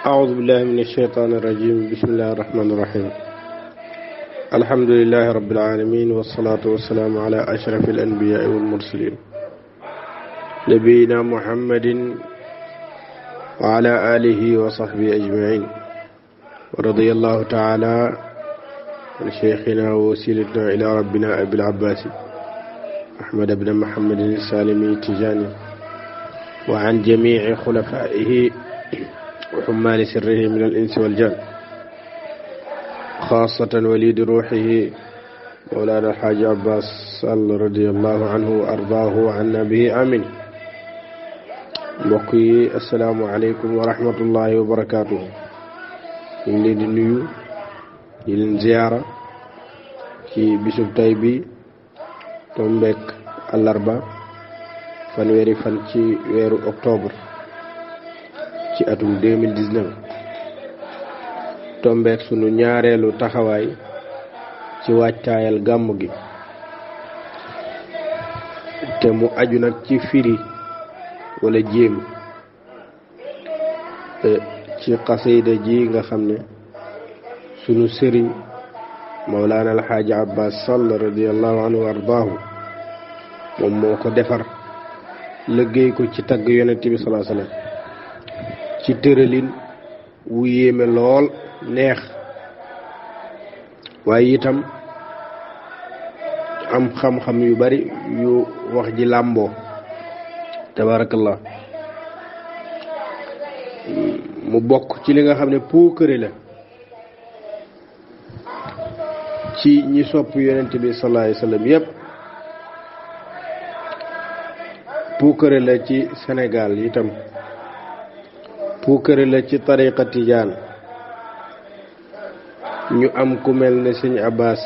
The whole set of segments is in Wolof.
أعوذ بالله من الشيطان الرجيم. بسم الله الرحمن الرحيم. الحمد لله رب العالمين، والصلاة والسلام على أشرف الأنبياء والمرسلين نبينا محمد وعلى آله وصحبه أجمعين، ورضي الله تعالى عن شيخنا ووسيلتنا إلى ربنا أبي العباس أحمد بن محمد السالمي التجاني، وعن جميع خلفائه وحمال سره من الإنس والجن، خاصة وليد روحه مولانا الحاج عباس رضي الله عنه وأرضاه وعنا به آمين. mbokk yi asalaamualeykum wa rahmatullahi wa barakaatuhu. ñu ngi leen di nuyu di leen ziyaara ci bisub tay bi tombeek àllarba fanweeri fan ci weeru octobre ci atum 2019 tombeek sunu ñaareelu taxawaay ci waajtaayal gàmmu gi te mu aju nag ci firi wala jéem ci xasida ji nga xam ne sunu sëriñ Mawlana alxaaji Abbas Sall radiyallahu anhu wa ardaahu moom moo ko defar liggéey ko ci tagg yonent bi sallallahu alayhi wasallam ci tëralin wu yéeme lool neex, waaye itam am xam-xam yu bari yu wax ji làmboo tabarakallah. mu bokk ci li nga xam ne puukare la ci ñi sopp yonent bi sallallahu alayhi wasallam yépp, puukare la ci Sénégal itam, puukare la ci tariqa tijaan. ñu am ku mel ne sëñ Abbas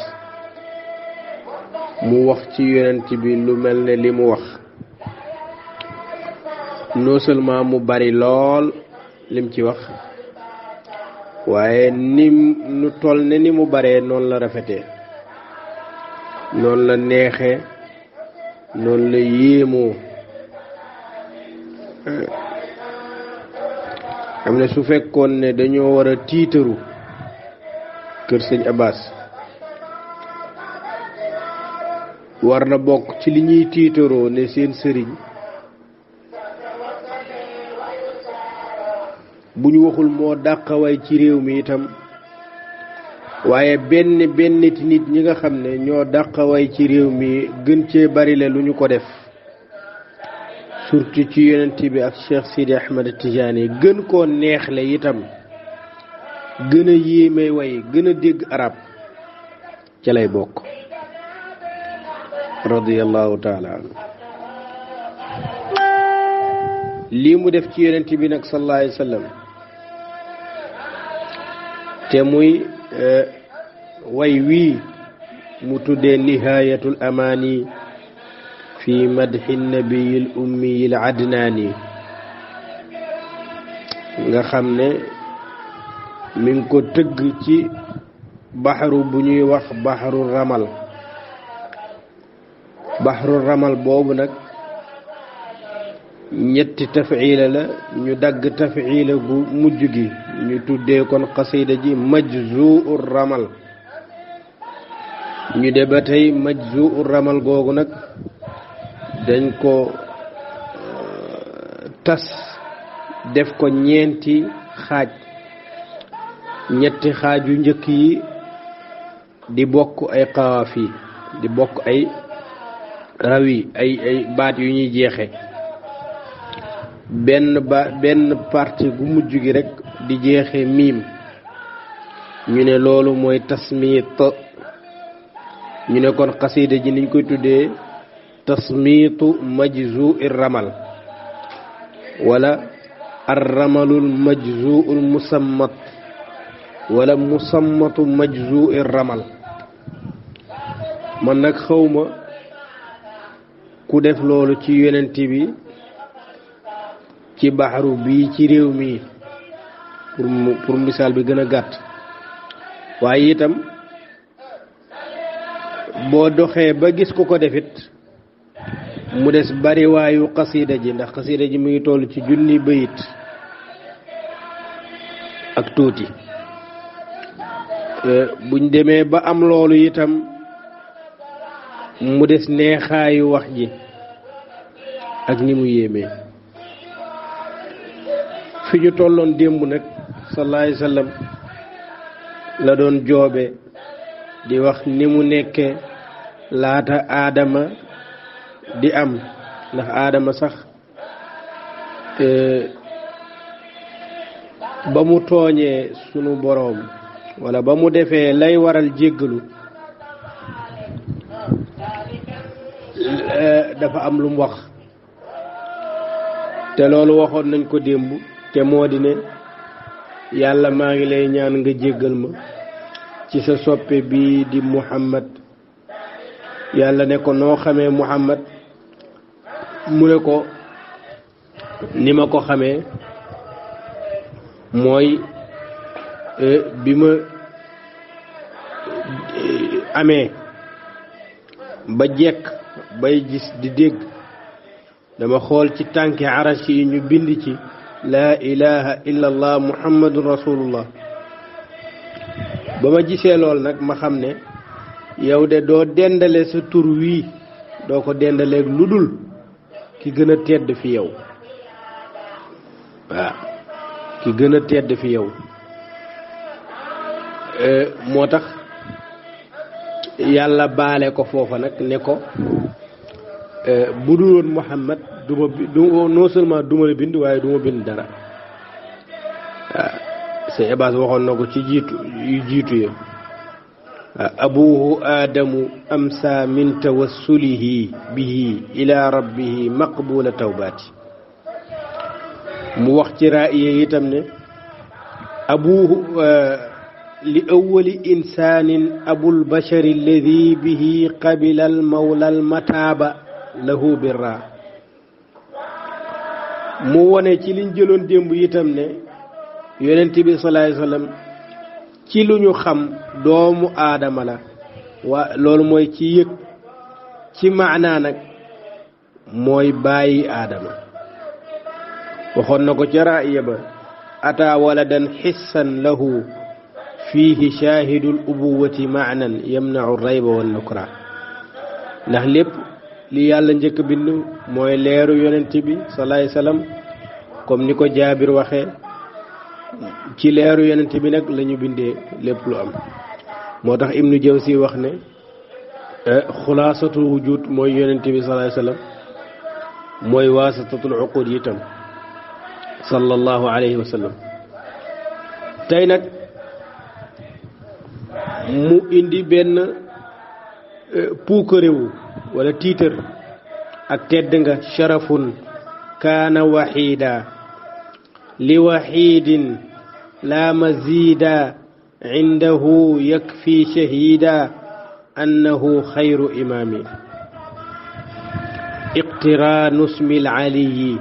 mu wax ci yonent bi lu mel ne li mu wax, non seulement mu bari lool lim ci wax, waaye nu toll ne ni mu baree noonu la rafetee, noonu la neexee, noonu la yéemoo. am ne su fekkoon ne dañoo war a tiitaru kër sëñ Abbas, war na bokk ci li ñuy tiitaroo ne seen sëriñ bu ñu waxul moo dàqaway ci réew mi itam, waaye benn nit ñi nga xam ne ñoo dàqaway ci réew mi gën cee bari la lu ñu ko def, surtout ci yonent bi ak Cheikh Sidi Ahmed Tijani, gën koo neexle itam, gën a yéeme way, gën a dégg arab, ca lay bokk radiyallahu taala anhu. lii mu def ci yonent bi nag sallallahu alayhi wa sallam te muy way wii mu tuddee nihayatul amaani fi madhi nabiyil ummiyil adnaani, nga xam ne mi ngi ko tëgg ci baxaru bu ñuy wax baxaru ramal. baxaru ramal boobu nag ñetti tafiila la, ñu dagg tafiila gu mujj gi ñu tuddee kon xasida ji majzuur ramal. ñu de ba tey majzuur ramal googu nag dañ ko tas def ko ñeenti xaaj. ñetti xaaj yu njëkk yi di bokk ay xawaafi, di bokk ay rawi, ay baat yu ñuy jeexe. benn partie gu mujj gi rek di jeexe miim, ñu ne loolu mooy tasmiit. ñu ne kon xasida ji niñ koy tuddee tasmiitu majzu'ir ramal, wala ar ramalul majzu'ul musammat, wala musammatu majzu'ir ramal. man nag xawma ku def loolu ci yonent bi ci baxaru bii ci réew mi, pour misaal bi gën a gàtt. waaye itam boo doxee ba gis ku ko defit mu des bariwaayu xasida ji, ndax xasida ji mu ngi toll ci junni bayit tuuti buñ demee ba am loolu itam mu des neexaayu wax ji ak ni mu yéemee fi ñu tolloon démb nag sallallahu alayhi wa sallam la doon joobe di wax ni mu nekke laata aadama di am ndax aadama sax ba mu tooñee sunu boroom wala ba mu defee lay waral jéggalu dafa am lu mu wax te loolu waxoon nañ ko démb te moo di ne yàlla maa ngi lay ñaan nga jéggal ma ci sa soppe bi di Muhammad yàlla ne ko noo xamee Muhammad mu ne ko ni ma ko xamee mooy bi ma amee ba jekk bay gis di dégg dama xool ci tànki arash yi ñu bind ci laa ilaha illa allah muhammadun rasulullah ba ma gisee lool nag ma xam ne yow de doo dendale sa tur wii doo ko dendaleeg lu dul ki gën a tedd fi yow waaw ki gën a tedd fi yow moo tax yàlla baale ko foofa nag ne ko bu dul woon Muhammad non seulement duma la bind waaye duma bind dara waaw Sëñ Abbas waxoon na ko ci jiitu ya abuhu aadamu amsa min tawassulihi bihi ila rabbihi maqbula tawbaati mu wax ci raa'iya itam ne abuhu li awwali insanin abul bashari alladi bihi qabila al mawla al mataaba lahu birra mu wone ci liñ jëloon démb itam ne yonent bi sallallahu alayhi wasallam ci lu ñu xam doomu aadama la loolu mooy ci yëg ci maanaa nag mooy bàyyi aadama waxoon na ko ca raaya ba ata waladan xissan lahu fiihi shaahidul ubuwati maanan yamnau rayba wan nukra ndax lépp li yàlla njëkk bind mooy leeru yonent bi sallallahu alayhi wasallam comme ni ko Jaabir waxee ci leeru yonent bi nag lañu bindee lépp lu am moo tax Ibnu Jawzi wax ne xulaasatul wujud mooy yonent bi sallallahu alayhi wasallam mooy waasatatul uqud itam sallallahu alayhi wasallam tey nag mu indi benn puukarewu wala tiitër ak tedd nga sharafun kaana waxiida li waxiidin laa maziida indahu yakfi shahiida annahu xayru imaami iqtiraanu ismi alcaliyi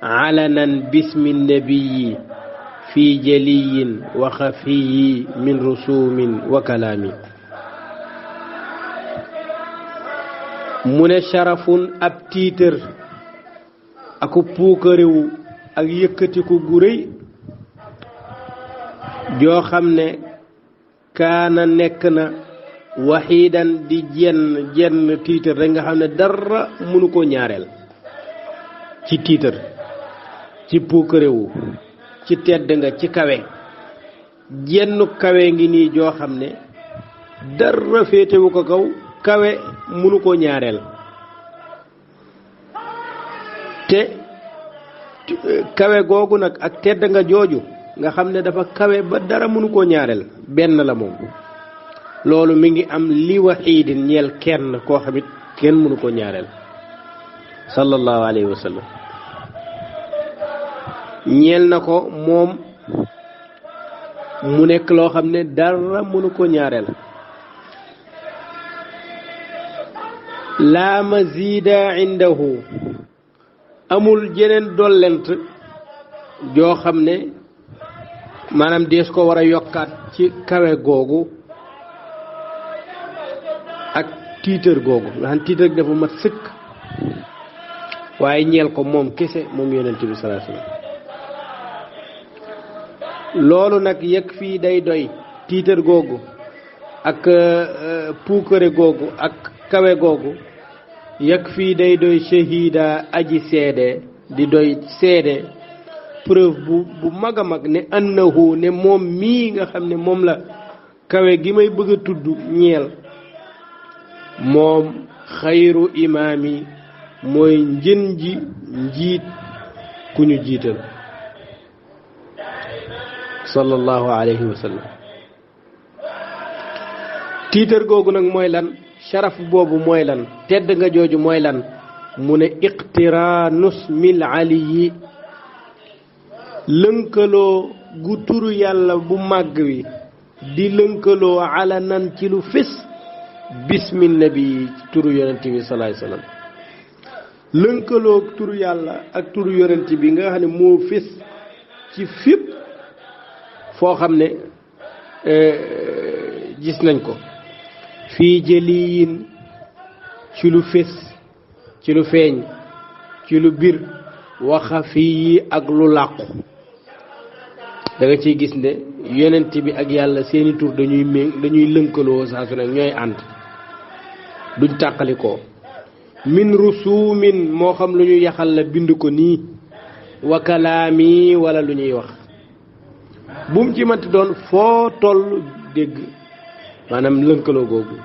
calanan bismi nnabiyi fi jaliyin wa xafiyi min rusuumin wa kalaami mu ne sharafun ab tiitër aku puukarewu ak yëkkatiku gu rëy joo xam ne kaana nekk na waxiidan di jenn tiitër rek nga xam ne dara mënu ko ñaareel ci tiitër ci puukarewu ci tedd nga ci kawe jenn kawe ngi nii joo xam ne dara féetewu ko kaw kawe mënu ko ñaareel te kawe googu nag ak tedd nga jooju nga xam ne dafa kawe ba dara mënu koo ñaareel benn la moom loolu mi ngi am li waxiidin ñeel kenn koo xamit kenn mënu ko ñaareel sallallahu alayhi wa sallam ñeel na ko moom mu nekk loo xam ne dara mënu ko ñaareel laa mazida indahu amul jeneen dollent joo xam ne maanaam dees ko war a yokkaat ci kawe googu ak tiitër googu nga xam tiitër gi dafa mat sëkk waaye ñeel ko moom kese moom yonent bi sallallahu alayhi wasallam loolu nag yëg fii day doy tiitar googu ak puukare googu ak kawe googu yëg fii day doy shahida aji seede di doy seede preuve bu mag a mag ne annahu ne moom mii nga xam ne moom la kawe gi may bëgg a tudd ñeel moom xayru imaami mooy njën ji njiit ku ñu jiital sallallahu alayhi wa sallam tiitar googu nag mooy lan sharaf boobu mooy lan tedd nga jooju mooy lan mu ne iqtiraanus mil aliyi lënkaloo gu turu yàlla bu màgg wi di lënkaloo alanan ci lu fés bismi nabi ci turu yonent bi sallallahu alayhi wa sallam lënkaloo turu yàlla ak turu yonent bi nga xam ne moo fés ci fépp foo xam ne gis nañ ko fii jëliyin ci lu fés ci lu feeñ ci lu bir waxa fii ak lu làqu da nga ciy gis ne yonent bi ak yàlla seeni tur dañuy lënkaloo saa su ne ñooy ànd duñ tàqalikoo min rusumin moo xam lu ñu yaxal la bind ko nii wa kalaami wala lu ñuy wax bu mu ci manti doon foo toll dégg maanaam lënkaloo googu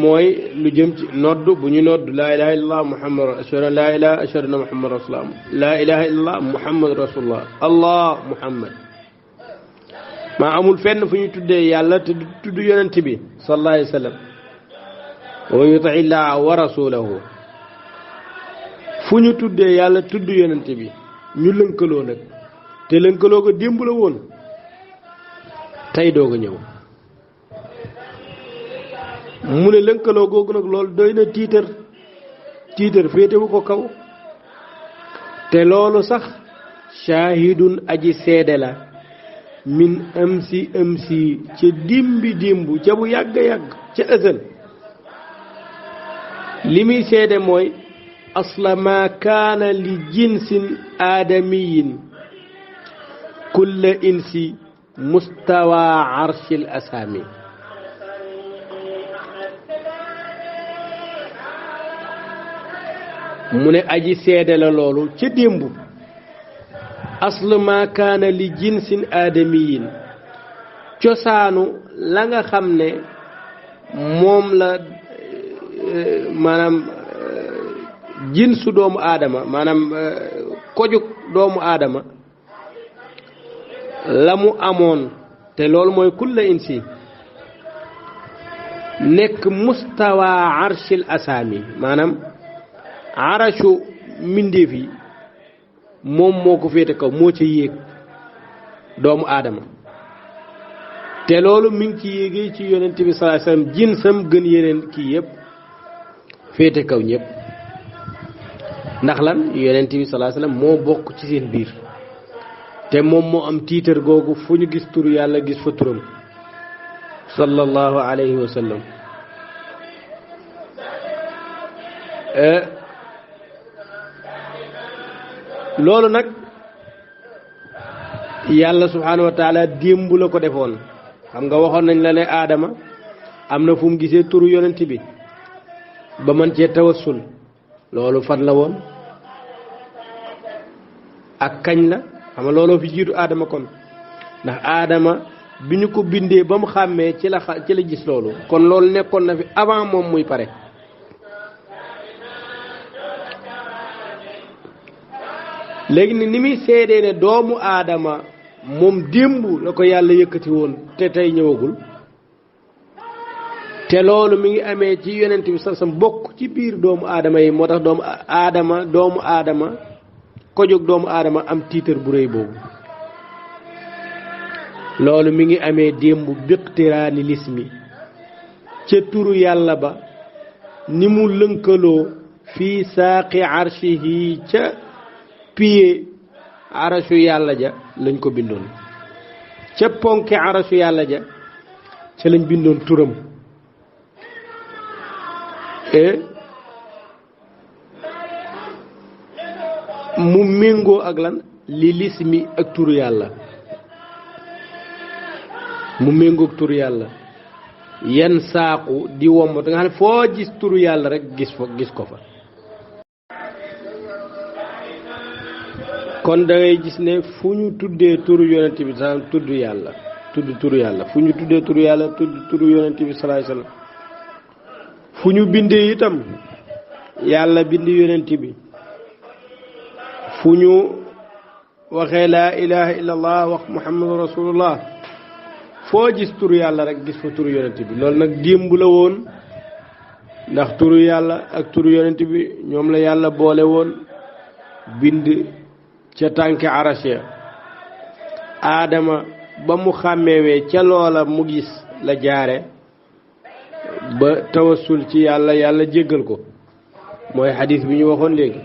mooy lu jëm ci nodd bu ñu nodd laa ilaha illallah muhammad ashhadu laa ilaha ashhadu anna muhammad rasulullah laa ilaha illallah muhammad rasulullah allah muhammad maa amul fenn fu ñu tuddee yàlla te tudd yonent bi sallallahu alayhi wa sallam wa yuti illaha wa rasulahu fu ñu tuddee yàlla tudd yonent bi ñu lënkaloo nag te lënkaloo ko démb la woon tey doog a ñëw mu ne lënkaloo googu nag loolu doy na tiitar féetewu ko kaw te loolu sax shahidun aji seede la min amsi ca dimb ca bu yàgg ca ësal li muy seede mooy asla ma kaana li jinsin aadamiyin kulla insi mustawa arshil asaami mu ne aji seede la loolu ca démb aslu ma kaana li jinsin aadamiyin cosaanu la nga xam ne moom la maanaam jinsu doomu aadama maanaam kojug doomu aadama la mu amoon te loolu mooy kulla insi nekk mustawa arshil asaami maanaam arashu mbindéef yi moom moo ko féete kaw moo ca yéeg doomu aadama te loolu mi ngi ci yéegee ci yonent bi sallallahu alayhi wasallam jinsam gën yeneen kii yëpp féete kaw ñëpp ndax lan yonent bi sallallahu alayhi wasallam moo bokk ci seen biir te moom moo am tiitar googu fu ñu gis turu yàlla gis fa turam sallallahu alayhi wa sallam loolu nag yàlla subhanahu wa taala démb la ko defoon xam nga waxoon nañ la ne aadama am na fu mu gisee turu yonent bi ba man cee tawassul loolu fan la woon ak kañ la xam nga looloo fi jiitu aadama kon ndax aadama bi ñu ko bindee ba mu xàmmee ci la gis loolu kon loolu nekkoon na fi avant moom muy pare léegi ni muy seedee ne doomu aadama moom démb la ko yàlla yëkkati woon te tey ñëwagul te loolu mi ngi amee ci yonent bi sax sam bokk ci biir doomu aadama yi moo tax doomu aadama ko jóg doomu aadama am tiitar bu rëy boobu loolu mi ngi amee démb biqtiraani lismi ca turu yàlla ba ni mu lënkaloo fii saaqi arshihi ca piye arashu yàlla ja lañ ko bindoon ca ponki arashu yàlla ja ca lañ bindoon turam mu méngoo ak lan li lismi ak turu yàlla mu méngoo ak turu yàlla yan saaqu di womb te nga xam ne foo gis turu yàlla rek gis ko fa kon da ngay gis ne fu ñu tuddee turu yonent bi sa tudd yàlla tudd turu yàlla fu ñu tuddee turu yàlla tudd turu yonent bi sallallahu alayhi wasallam fu ñu bindee itam yàlla bind yonent bi fu ñu waxee laa ilaha illallah wax muhammadu rasulullah foo gis turu yàlla rek gis fa turu yonent bi loolu nag démb la woon ndax turu yàlla ak turu yonent bi ñoom la yàlla boole woon bind ca tànki arashe aadama ba mu xàmmeewee ca loola mu gis la jaare ba tawassul ci yàlla jéggal ko mooy xadis bi ñu waxoon léegi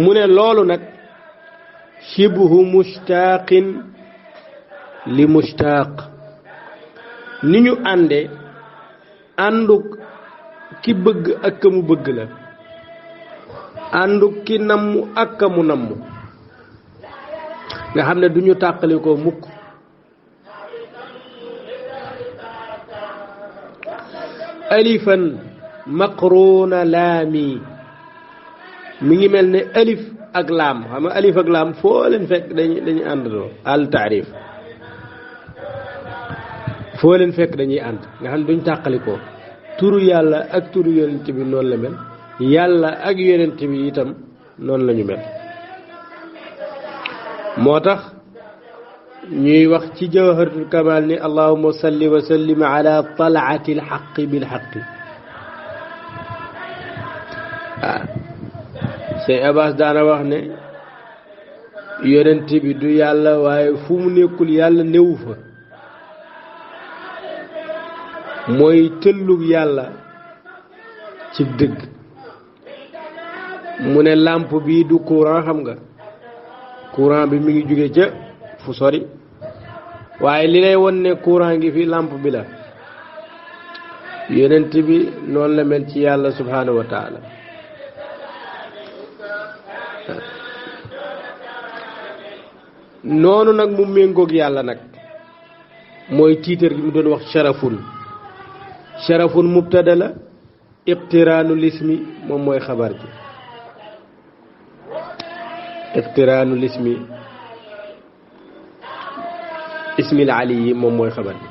mu ne loolu nag shibhu mushtaqin li mushtaq ni ñu ànde ànduk ki bëgg ak ka mu bëgg la ànduk ki namm ak ka mu namm nga xam ne du ñu tàqali ko mukk alifan maqruna laami mi ngi mel ne alif ak laam xam nga alif ak laam foo leen fekk dañuy àndandoo al taarif foo leen fekk dañuy ànd nga xam ne duñ tàqali ko turu yàlla ak turu yonent bi noonu la mel yàlla ak yonent bi itam noonu la ñu mel moo tax ñuy wax ci jawharatul kamal ni allahumma salli wa sallim ala talaati alxaqi bilxaqi Sëñ Abbas daana wax ne yonent bi du yàlla waaye fu mu nekkul yàlla newu fa mooy tëllug yàlla ci dëgg mu ne làmp bi du courant xam nga courant bi mi ngi jóge ca fu sori waaye li lay won ne courant ngi fi làmp bi la yonent bi noonu la mel ci yàlla subhanahu wa taala noonu nag mu méngoog yàlla nag mooy tiitar gi mu doon wax sharafun mubtada la iqtiraanu lismi moom mooy xabar ji iqtiraanu lismi ismil ali yi moom mooy xabar ji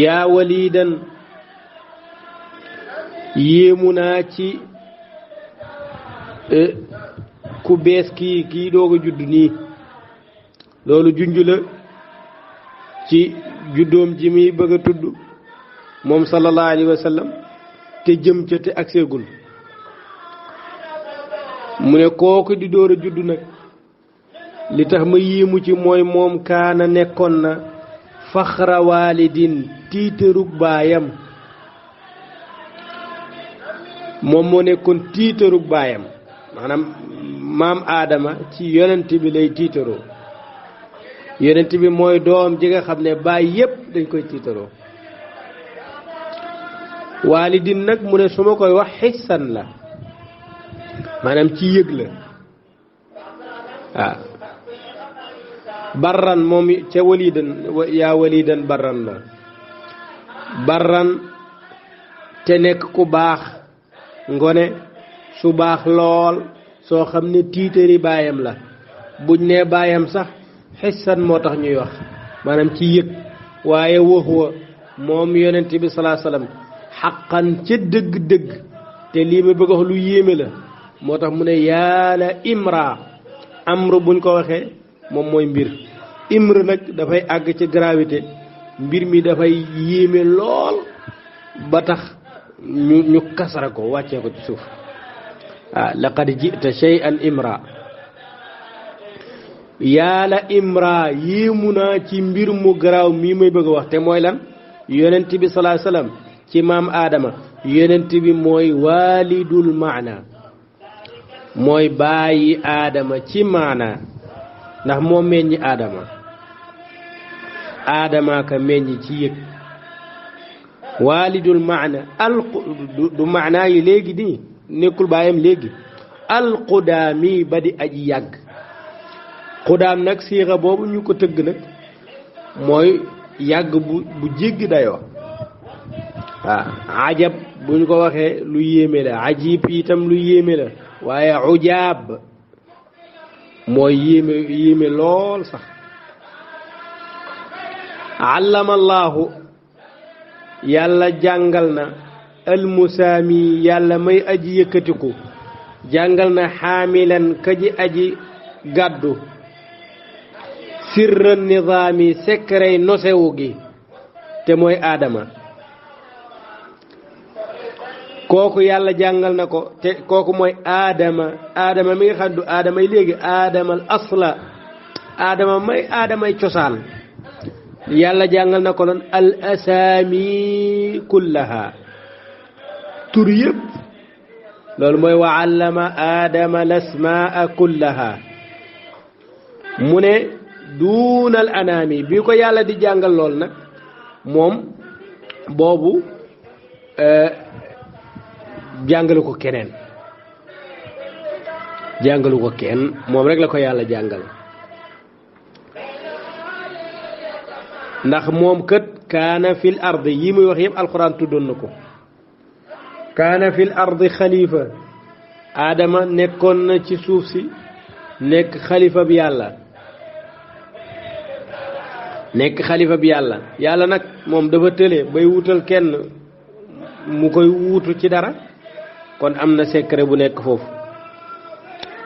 yaa walidan yéemu naa ci ku bees kii doog a judd nii loolu junj la ci juddoom ji muy bëgg a tudd moom sallallahu alayhi wa sallam te jëm ca te agseegul mu ne kooku di door a judd nag li tax ma yéemu ci mooy moom kaana nekkoon na faxra waalidin tiitarug baayam moom moo nekkoon tiitarug baayam maanaam maam aadama ci yonent bi lay tiitaroo yonent bi mooy doom ji nga xam ne baay yépp dañ koy tiitaroo waalidin nag mu ne su ma koy wax xissan la maanaam ci yëg la waaw barran moom ca walidan yaa walidan barran la barran te nekk ku baax ngone su baax lool soo xam ne tiitari baayam la buñ nee baayam sax xissan moo tax ñuy wax maanaam ci yëg waaye waxuwa moom yonent bi salaa salaam xaqan ca dëgg-dëgg te lii ma bëgg wax lu yéeme la moo tax mu ne yàlla imra amru buñ ko waxee moom mooy mbir imr nag dafay àgg ci gravité mbir mi dafay yéeme lool ba tax ñu kasara ko wàccee ko ci suuf laqad jita shay'an imra yàlla imra yéemu naa ci mbir mu garaaw mii may bëgg a wax te mooy lan yonent bi salaa salaam ci maam aadama yonent bi mooy waalidul maana mooy bàyyi aadama ci maana ndax moo meññi aadama ka meññi ci yëg walidul maana al du maanaa yi léegi nii nekkul baayam léegi alqudaami ba di aji yàgg qudaam nag siixa boobu ñu ko tëgg nag mooy yàgg bu jéggi dayoo waaw ajab bu ñu ko waxee lu yéeme la ajib itam lu yéeme la waaye ujaab mooy yéeme lool sax allama allahu yàlla jàngal na almusaami yàlla may aji yëkkatiku jàngal na xaamilan kaji aji gàddu sirra nizaami sekkarey nosewu gi te mooy aadama kooku yàlla jàngal na ko te kooku mooy aadama mi nga xam du aadamay léegi aadamal asla aadamay cosaan yàlla jàngal na ko loon al asaami kullaha tur yëpp loolu mooy wa allama aadama lasmaa kullaha mu ne duunal anaami bi ko yàlla di jàngal lool nag moom boobu jàngalu ko keneen jàngalu ko kenn moom rek la ko yàlla jàngal ndax moom kët kaana fil ardi yi muy wax yëpp alquran tuddoon na ko kaana fil ardi xalifa aadama nekkoon na ci suuf si nekk xalifa bi yàlla yàlla nag moom dafa tële bay wutal kenn mu koy wuutu ci dara kon am na secret bu nekk foofu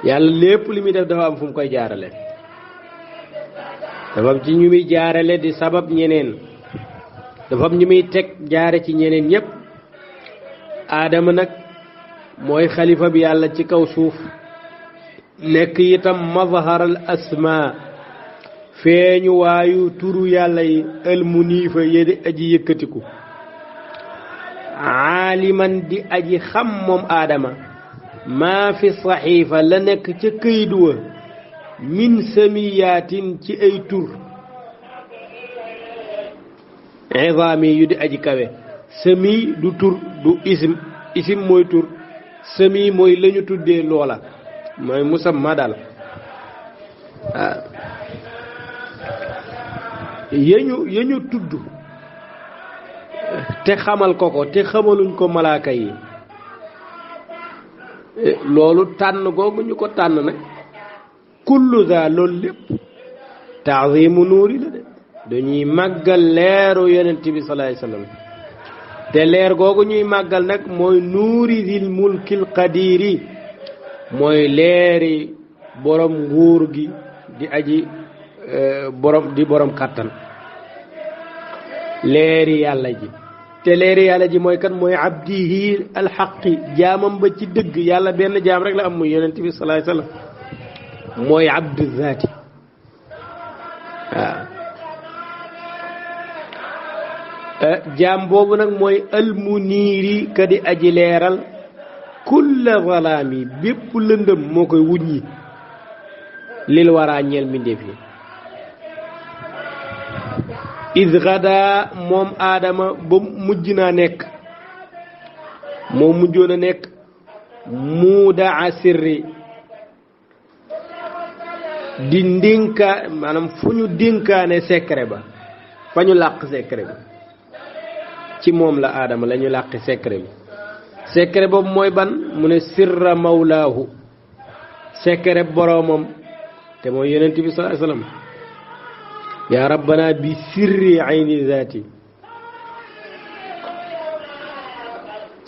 yàlla lépp li muy def dafa am fu mu koy jaarale dafa am ci ñu muy jaarale di sabab ñeneen dafa am ñu muy teg jaare ci ñeneen ñépp aadama nag mooy xalifa bi yàlla ci kaw suuf nekk itam mazharal asma feeñu waayu turu yàlla yi almuniifa yedi aji yëkkatiku aaliman di aji xam moom aadama maa fi saxiifa la nekk ca këyit wa min samiyaatin ci ay tur izaami yu di aji kawe sami du tur du isim mooy tur sami mooy lañu tuddee loola mooy musamma daal yañu tudd te xamal ko te xamaluñ ko malaaka yi loolu tànn googu ñu ko tànn nag kullu za loolu lépp taazimu nuuri la de dañuy màggal leeru yonent bi sallallahu alayhi wasallam te leer googu ñuy màggal nag mooy nuuri zil mulkil qadiri mooy leeri borom nguur gi di aji borom kàttan leeri yàlla ji te leeri yàlla ji mooy kan mooy abdihi alxaqi jaamam ba ci dëgg yàlla benn jaam rek la am muy yonent bi sallallahu alayhi wasallam mooy abdu zaati waaw jaam boobu nag mooy almuniiri ka di aji leeral kulla zalaami bépp lëndëm moo koy wuññi lil waraa ñeel mbindéef yi id gada moom aadama ba mujj naa nekk moo mujjoon a nekk muudaa sirri di ndénka maanaam fu ñu dénkaane secret ba fa ñu làq secret bi ci moom la aadama la ñu làqi secret bi secret boobu mooy ban mu ne sirra mawlaahu secret boroomam te mooy yonent bi sallallahu alayhi wasallam yaa rabbana bi sirri ayni zaati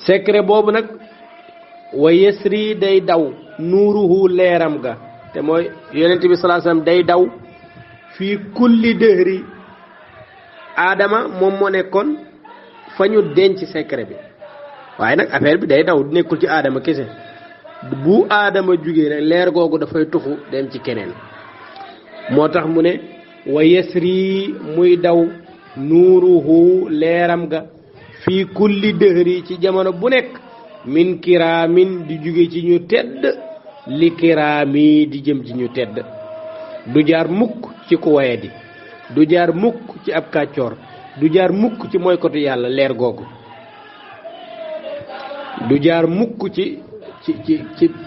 secret boobu nag wa yasri day daw nuuruhu leeram ga te mooy yonent bi sallallahu alayhi wasallam day daw fii kulli dëhri aadama moom moo nekkoon fa ñu denc secret bi waaye nag affaire bi day daw nekkul ci aadama kese bu aadama jugee rek leer googu dafay tuxu dem ci keneen moo tax mu ne wa yasri muy daw nuuruhu leeram ga fii kulli dëhri ci jamono bu nekk min kiraamin di jóge ci ñu tedd li kiraami di jëm ci ñu tedd du jaar mukk ci ku wayadi du jaar mukk ci ab kàccoor du jaar mukk ci mooy kotu yàlla leer googu du jaar mukk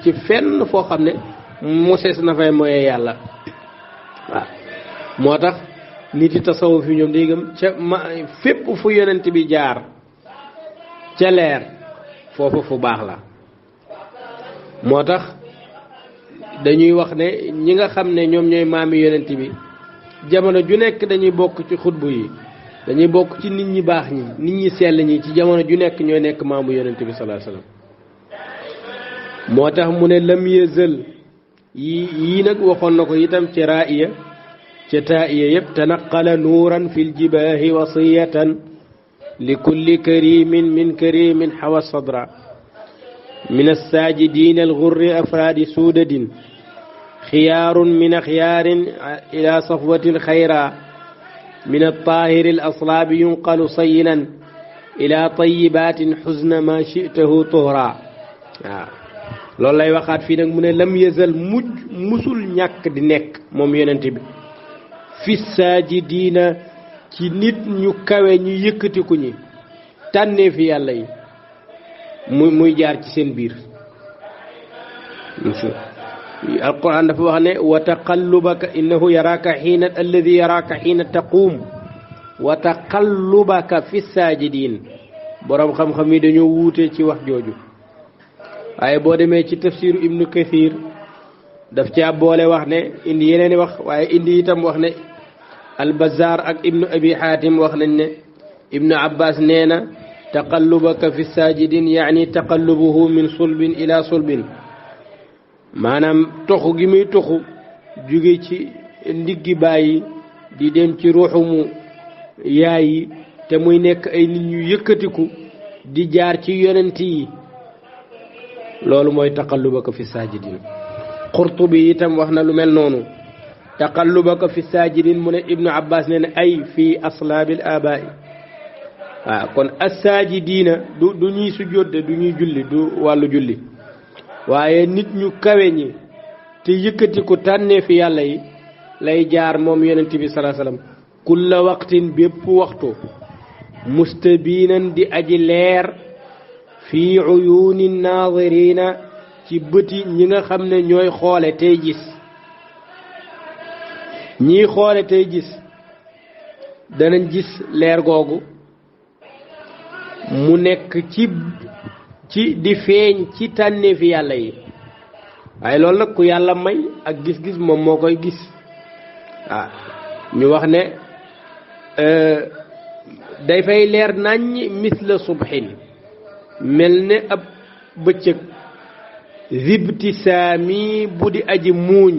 ci fenn foo xam ne mosees na fay mooyee yàlla waaw moo tax nit yi tasawuf fi ñoom day gëm ca fépp fu yonent bi jaar ca leer foofu fu baax la moo tax dañuy wax ne ñi nga xam ne ñoom ñooy maami yonent bi jamono ju nekk dañuy bokk ci xutbu yi dañuy bokk ci nit ñi baax ñi nit ñi sell ñi ci jamono ju nekk ñooy nekk maamu yonent bi sallallahu alayhi wasallam moo tax mu ne lam yëzël yii nag waxoon na ko itam ci ra'iya ci taa'iya yëpp tanaqala nuuran fil jibaahi wasiyatan li kulli karimin min karimin hawa sadra min as-sajidin al-ghurri afradi sudadin خيار من خيار إلى صفوة خيرا من الطاهر الأصلاب ينقل صينا إلى طيبات حزن ما شئته طهرا loolu lay waxaat fii nag mu ne lam yazal musul ñàkk di nekk moom yonent bi fi saajidiina ci nit ñu kawe ñu yëkkatiku ñi tànnee fi yàlla yi muy jaar ci seen biir القرآن dafa wax ne wa taqallubaka innahu yaraka xiina alladi yaraka xiina taquum wa taqallubaka fi saajidin borom xam-xam yi dañoo wuute ci wax jooju waaye boo demee ci tafsiru ibnu kathir daf caa boole wax ne indi yeneen wax waaye indi itam wax ne albazar ak ibnu abi xaatim wax nañ ne ibnu abbas nee na taqallubaka fi saajidin yaani taqallubuhu min sulbin ila sulbin maanaam toxu gi muy toxu jóge ci ndiggi bàyyi di dem ci ruuxumu yaay yi te muy nekk ay nit ñu yëkkatiku di jaar ci yonent yi loolu mooy taqallubaka fi saajidin Qurtubi itam wax na lu mel noonu taqallubaka fi saajidin mu ne ibnu abbas nee na ay fii aslaabil abaa'i waaw kon as-saajidiina du ñuy sujjóot de du ñuy julli du wàllu julli waaye nit ñu kawe ñi te yëkkati ko tànnee fi yàlla yi lay jaar moom yonent bi sallallahu alayhi wasallam kulla waqtin bépp waxtu mustabiinan di aji leer fii uyuuni naaziriina ci bëti ñi nga xam ne ñooy xoole tey gis ñii xoole tey gis danañ gis leer googu mu nekk ci di feeñ ci tànnee fi yàlla yi waaye loolu nag ku yàlla may ak gis-gis moom moo koy gis waaw ñu wax ne day fay leer naññ misla subhin mel ne ab bëccëg zibtisaami bu di aji muuñ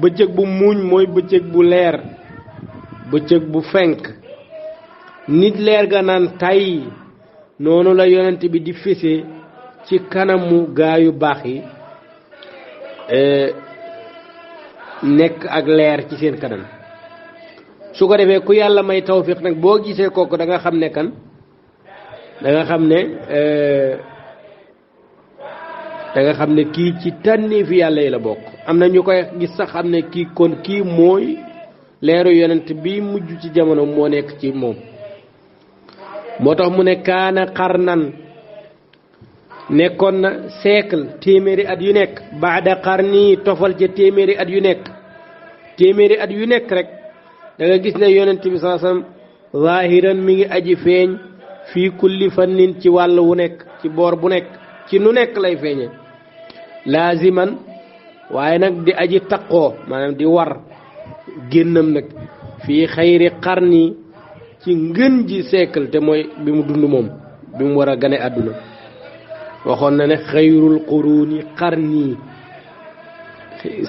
bëccëg bu muuñ mooy bëccëg bu leer bëccëg bu fenk nit leer ga naan tay noonu la yonent bi di fese ci kanamu gaayu baax yi nekk ak leer ci seen kanam su ko defee ku yàlla may tawfiq nag boo gisee kooku da nga xam ne kan da nga xam ne kii ci tànni fi yàlla yi la bokk am na ñu koy gis sax xam ne kii kon kii mooy leeru yonent bi mujj ci jamono moo nekk ci moom moo tax mu ne kaana qarnan nekkoon na siècle téeméeri at yu nekk baada qarni tofal ca téeméeri at yu nekk rek da nga gis ne yonent bi sallallahu alayhi wasallam zahiran mi ngi aji feeñ fii kulli fannin ci wàll wu nekk ci boor bu nekk ci nu nekk lay feeñe laaziman waaye nag di aji taqoo maanaam di war génnam nag fii xayri qarni ci ngën ji siècle te mooy bi mu dund moom bi mu war a gane àdduna waxoon na ne xayrul quruni qarni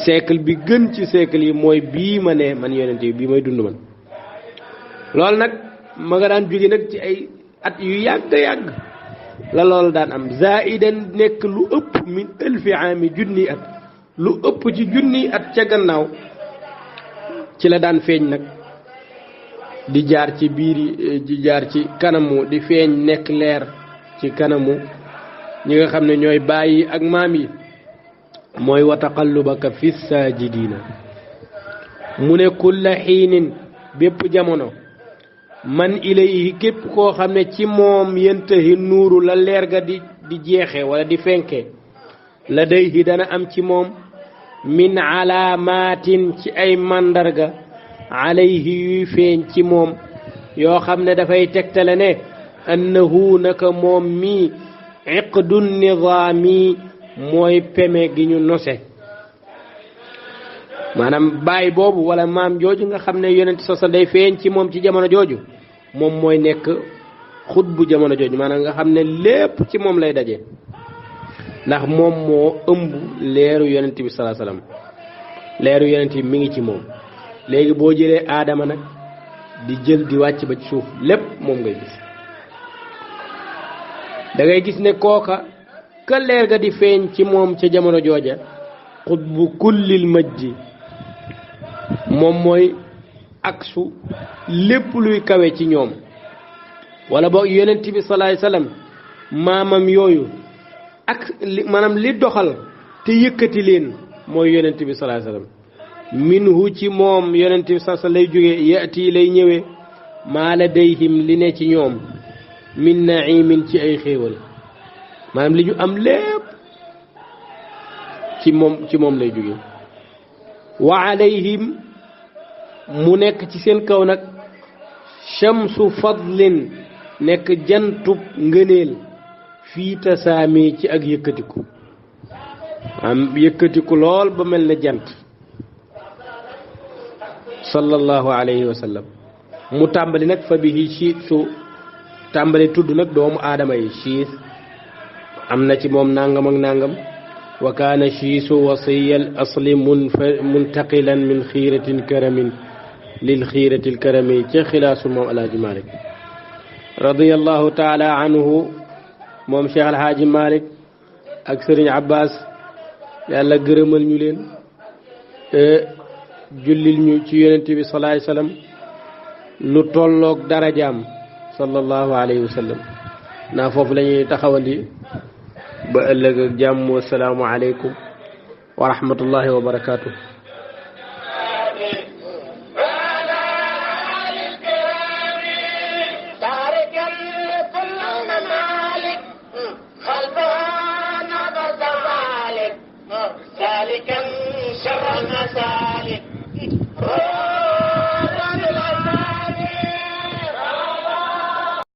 siècle bi gën ci siècle yi mooy bii ma ne man yonent yi bii may dund man loolu nag ma nga daan jóge nag ci ay at yu yàgg la loolu daan am zaidan nekk lu ëpp min alfi aami junni at lu ëpp ci junni at ca gannaaw ci la daan feeñ nag di jaar ci biir di jaar ci kanamu di feeñ nekk leer ci kanamu ñi nga xam ne ñooy bàyyi ak maam yi mooy wa taqallubaka fi saajidina mu ne kulla xiinin bépp jamono man ilayhi képp koo xam ne ci moom yantahi nuuru la leer ga di jeexe wala di fenke la dayhi dana am ci moom min alaamaatin ci ay màndarga alayhi yuy feeñ ci moom yoo xam ne dafay tegtale ne annahu naka moom mi iqdu nizaami mooy peme gi ñu nose maanaam baay boobu wala maam jooju nga xam ne yonent sosa day feeñ ci moom ci jamono jooju moom mooy nekk xutbu jamono jooju maanaam nga xam ne lépp ci moom lay daje ndax moom moo ëmb leeru yonent bi salaa salaam leeru yonent bi mi ngi ci moom léegi boo jëlee aadama nag di jël di wàcc ba ci suuf lépp moom ngay gis da ngay gis ne kooka ka leer ga di feeñ ci moom ca jamono jooja xutbu kullil majdi moom mooy aksu lépp luy kawe ci ñoom wala boog yonent bi salaay salaam maamam yooyu ak maanaam li doxal te yëkkati leen mooy yonent bi salaay salaam minhu ci moom yonent bi salaay salaam lay jógee yaati lay ñëwee maa ladayhim li ne ci ñoom min naimin ci ay xéewal maanaam li ñu am lépp ci moom lay jóge wa alayhim mu nekk ci seen kaw nag shamsu fadlin nekk jantub ngëneel fii tasaami ci ak yëkkatiku am yëkkatiku lool ba mel ne jant sallallahu alayhi wa sallam mu tàmbali nag fa bihi siit su tàmbali tudd nag doomu aadama yi siis am na ci moom nangam ak nangam wa kaana siisu wasiyal asli muntaqilan min xiiratin karamin lil xiiratil karami ca xilaasul moom alhaaji malik radiyallahu taala anhu moom cheikh alhaaji malik ak sëriñ abbas yàlla gërëmal ñu leen jullil ñu ci yonent bi salaay salaam lu tolloog darajaam sallallahu alayhi wa sallam naa foofu la ñuy taxawandi ba ëllëg ak jàmm wasalaamu aleykum wa rahmatullahi wa barakaatuh سالكا شر المسالك